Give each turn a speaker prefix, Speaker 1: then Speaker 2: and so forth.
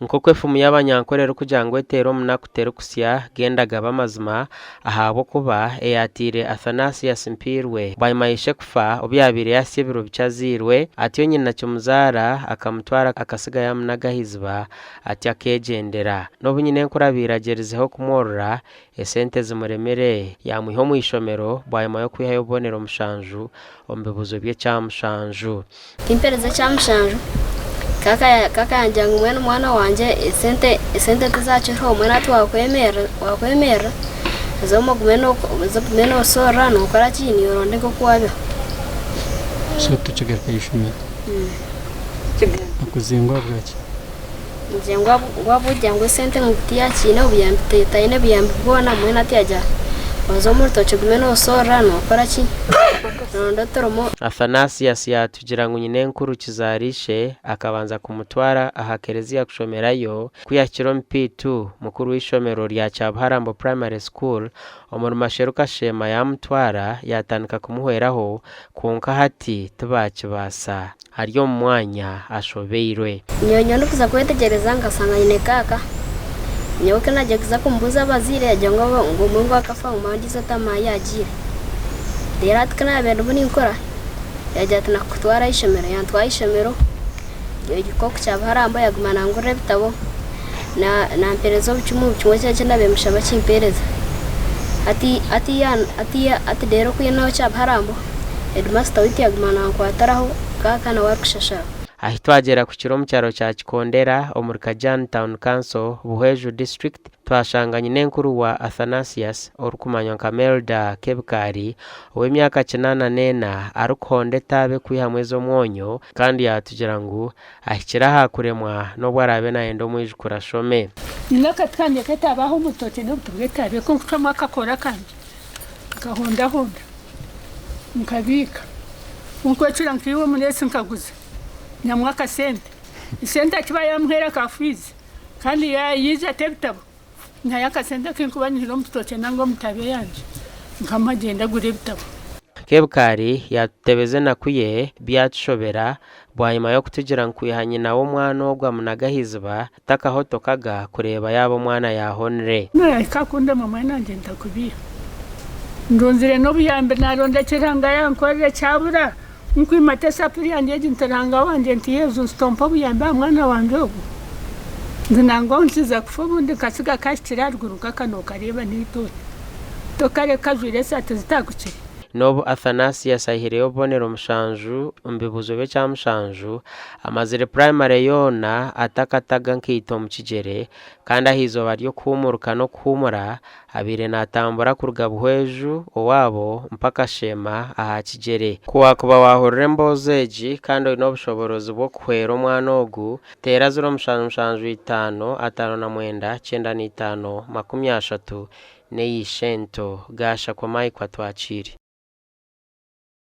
Speaker 1: Nk'oku efumu y'Abanyankore erikugira ngu eteera omunaku terikusya, genda gaba amazima, ahabw'okuba eyaataire Athanasius Mpiirwe bwanyima ya ishe kufa obu yaabaire yaahitsya ebiro bikye azairwe, atyo nyina kimuzaara akamutwara akatsiga yaamunaga aha iziba atyo akeegyendera. N'obu nyinenkuru abaire agyerizeho kumworora, esente zimuremire, yaamwiha omu ishomero bwanyima y'okwihayo obubonero mushanju omu bibuuzo by'ekyamushanju.
Speaker 2: Timpereza ekyamushanju, kaaka yangira ngu mbwenu mwana wangye esente esente tizakiriho mbwenu hati wakwemerera wakwemerera haza obumwe ogume ogume nosorora nokora ki niiwe oronde nk'oku wabiha.
Speaker 3: So tukigaruka aha ishomero okuzingwa bwaki?
Speaker 2: Nigira ngu ahabw'okugira ngu esente ngu tiyakiine obuyambi taine buyambi bwona mbwenu hati yaagira oze omu rutookye ogume noosorora nookora ki noronda oturimo.
Speaker 1: Athanasius yaatugira ngu nyinenkuru kizaara ishe akabanza kumutwara aha kereziya kushomerayo, ku yahikire omu P2, mukuru w'eishomero rya Kyabuharambo Primary School omuri Masheru Kashema yaamutwara yaatandika kumuhweraho kwonka hati tibaakibaasa. Ari omu mwanya ashobeirwe.
Speaker 2: Nyowe ndikuza kwetegyereza nkashanga nyine kaaka. Nyowe ku naagiye kuza kumubuuza abazaire yaagira ngu ngu omwe ngu akafa ngu ondiijo tamanya ahu yaagiire. Reero hati ku naabaire ndimu ninkura, yaagira ati nakukutwara aha ishomero, yantwara aha ishomero, nk'oku kyabaharamba yaaguma nangurira ebitabo, nampeereza obucumu, buri kimwe kyona eki naabaire nimushaba akimpeereza. Hati hati hati hati reero ku naaba kyabaharambo. Heedimasita waitu yaaguma nankwatiraho kaaka nawe arikushashara.
Speaker 1: Ahi twagyera kuhikira omu kyaro kya Kikondera omuri Kajaani Town Council, Buhweju District, twashanga nyinenkuru wa Athanasius orikumanywa nka Melda Kebikaari ow'emyaka 84 arikuhonda etaabe kwihamu ez'omwonyo kandi yaatugira ngu ahikire aha kuremwa n'obu araabe naayenda omwijukuru ashome.
Speaker 4: Nyine akati kangye k'etaabe aha omu rutookye n'obuti bw'etaabe ku nkucwamu akakoora kangye. Nkahondahonda, nkabiika, ku nkwecura nkaiha omu reesi nkaguza, nyihamu akasente. Esente akiba yaamuheera ka fiizi kandi yaija ata ebitabo, nyihayo akasente aku nkuba nyihire omu kitookye nanga omu taabe yangye nkamuha agyende agure ebitabo.
Speaker 1: Kebukari yaatutebeza enaku ye byatushobera bwanyima y'okutugira ngu kwiha nyina w'omwana ogwo amunaga aha iziba takahotokaga kureeba yaaba omwana yaahonire.
Speaker 4: Naahika kundema mwena wangye ntakubiiha. Ndunzire n'obuyambi naaronda eki Ruhanga yankorera kyabura, nkwimata esapuri yangye egi nti Ruhanga wangye nti Yezu nsita ompe obuyambi aha mwana wangye ogu. Nti nangwa nkiza kufa obundi nkatsiga kahikire aharuguru nk'aka nookareeba n'eitookye. Tokareka kajwaire esaati zitagukire.
Speaker 1: N'obu Athanasius aihireyo obubonero mushanju omu bibuuzo by'ekyamushanju, amazire purayimare yoona atakataga nkaito omu kigyere kandi aha izooba ry'okuhuumuruka n'okuhuumura abaire naatambura kuruga Buhweju owaabo mpaka Sheema aha kigyere. Ku waakuba waahurira emboozi egi kandi oine obushoboorozi bw'okuhwera omwana ogu, teera 0775 59 95 30 n'eishe nto. Gaasha Kwamaikwa Twakiire.